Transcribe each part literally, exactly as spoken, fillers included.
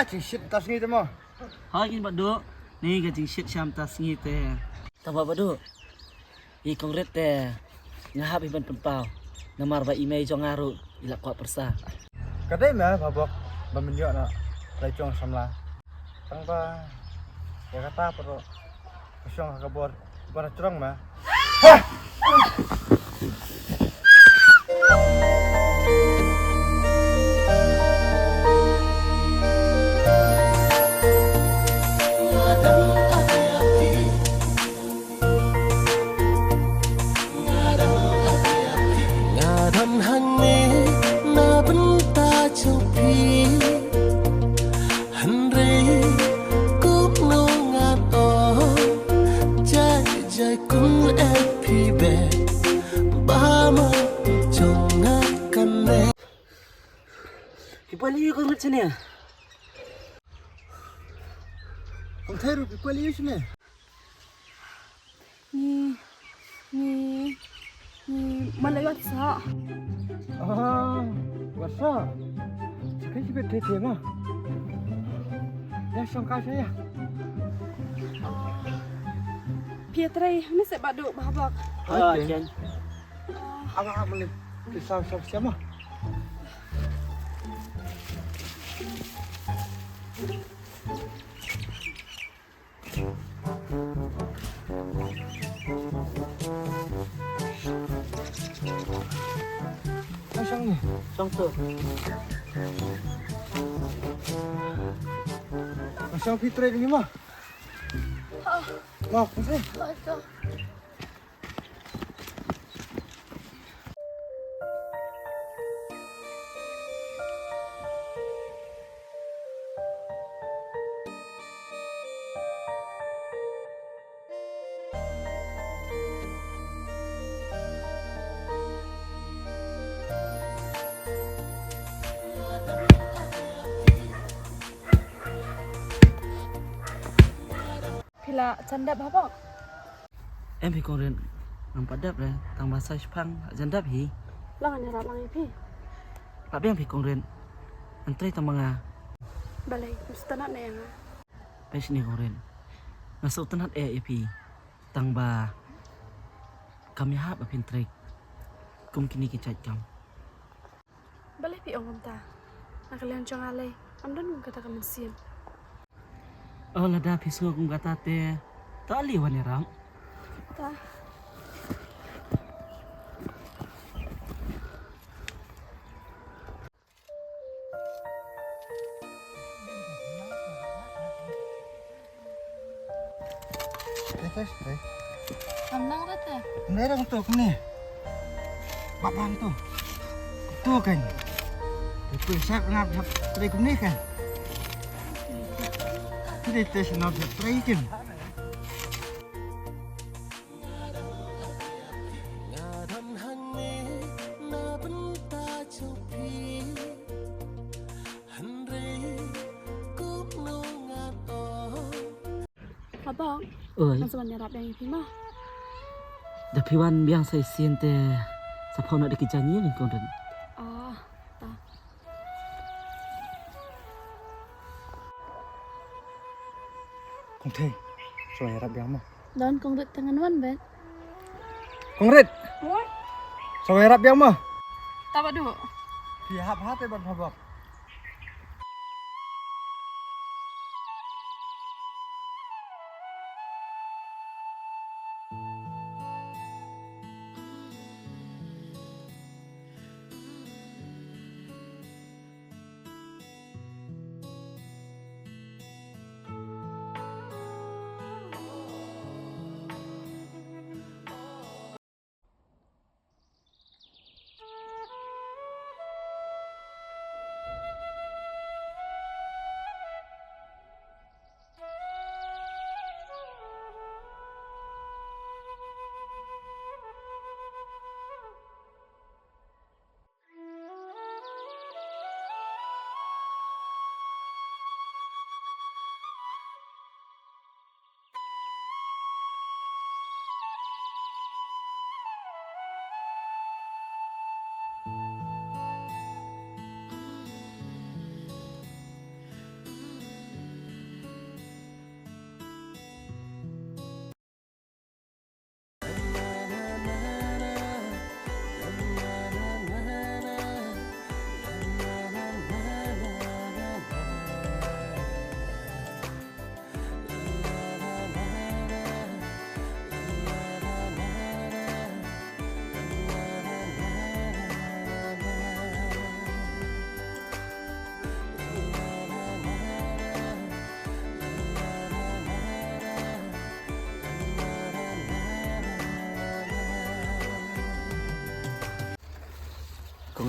Jingshit mynta sngi te mo. Hoi kin Bah Duh, ni ka jingshit sham mynta sngi te. Tang ba Bah Duh, i Kong Rit te nga hap hi ban pynpaw. Namar ba i mei jong nga ruh i la kwah pyrsa. Ka dei me Bah Bok ba men ïoh na lai jong samla. Tang ba ïa kata pat ruh ka shong ha ka bor ba na jrong me. Nga don hangne na bynta jong phi. Hynrei kumno ngan ong, jai jai kumne phi beh, ba ma jong nga kane. Phi pali ïa ka rut sini. Kong Thei ruh phi pali ïa sini. Ngi, ngi, ngi, malai wat sa. Ah, wat sa. Chikai chikai te te ma. Ya shong ka sa ya. Phi trei, ni se Bah Duh Bah Bok. Ah, chen. Ama ama le. Sa sa siapa? Ang siyang ni. Siyang to. Ang siyang pitre ni ma. Ma, kasi. Phi la jan dep haba? Em phi Kong Rit, ngam pat dep re, tang ba sa shipang la jan dep hi. Lang ane rat lang ïa phi. Pat biang phi Kong Rit, ngan trei tang ba nga. Balei, mesti tang ïa nga. Peit shane Kong Rit, nga sngewtynnat eh ïa phi, tang ba kam ïahap ba phin trei kum kine ki jait kam. Balei phi ong kumta? Na ka liang jong nga lei ngam don kum kata ka mynsiem. Oh, lada phi sngew kum kata te, to ale wan ïarap. Ta. Te, te, te. Kam nang te, te. Nang dang tu kumne. Ba ban tu. Tu kan. Itu siap ngap siap trei kumne kan. Ini te senap siap trei kan. Nga don hangne na bynta jong phi. Hynrei kumno ngan ong. Abang. Oi. Ngan sa wan ïarap biang ïa phi ma. Da phi wan biang sa shisien te sa phaw noh da ki jaiñ ïing Kong Rit. Ah, ta. Kong Thei, sa wan ïarap biang ma. Don Kong Rit te ngan wan beit. Kong Rit. Oi. Sa wan ïarap biang ma. Ta Bah Duh. Phi hap hap te ban hap.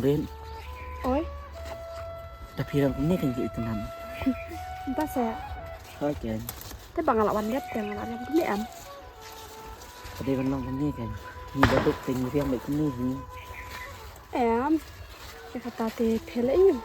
Rin. Oi. Ta phi rang kumne kan ki itynnad. Ba sa. Hoi ken. Te ba nga la wan lep te nga la wan kumne em. Ka dei ban long kumne ken. Ngi ba duk te ngi riam beit kumne hi. Em. Te kata te phi la ïoh.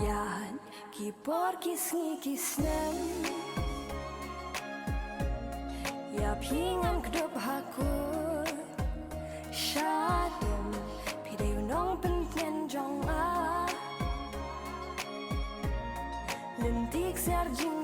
Ïa ki por ki sngi ki snem, ïa phi ngam kdup ha kut. Shatem, phi dei u nongpyntngen jong nga. Lynti ksiar jing